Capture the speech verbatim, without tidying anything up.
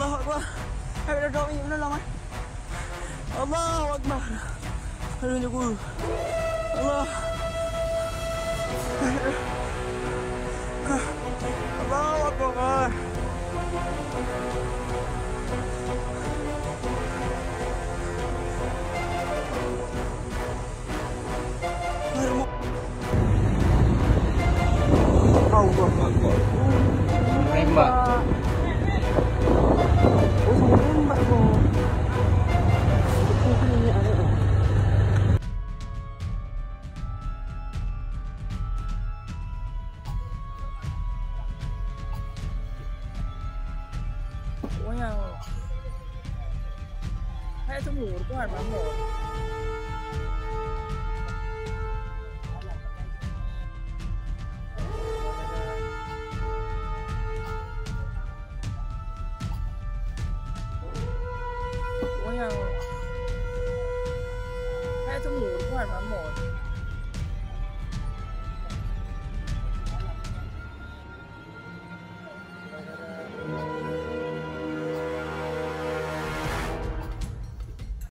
Allahu Akbar. Hai, dah dok minyak dalam, eh. Allahu Akbar. Aduh, nyoku. Allah. Allahu Akbar. Allahu Akbar. Tembak. Oh, sampai tembak kok. Oh, ya. Hai, semua tu kan, bangun. Oh, ya. Hai, semua tu kan, bangun.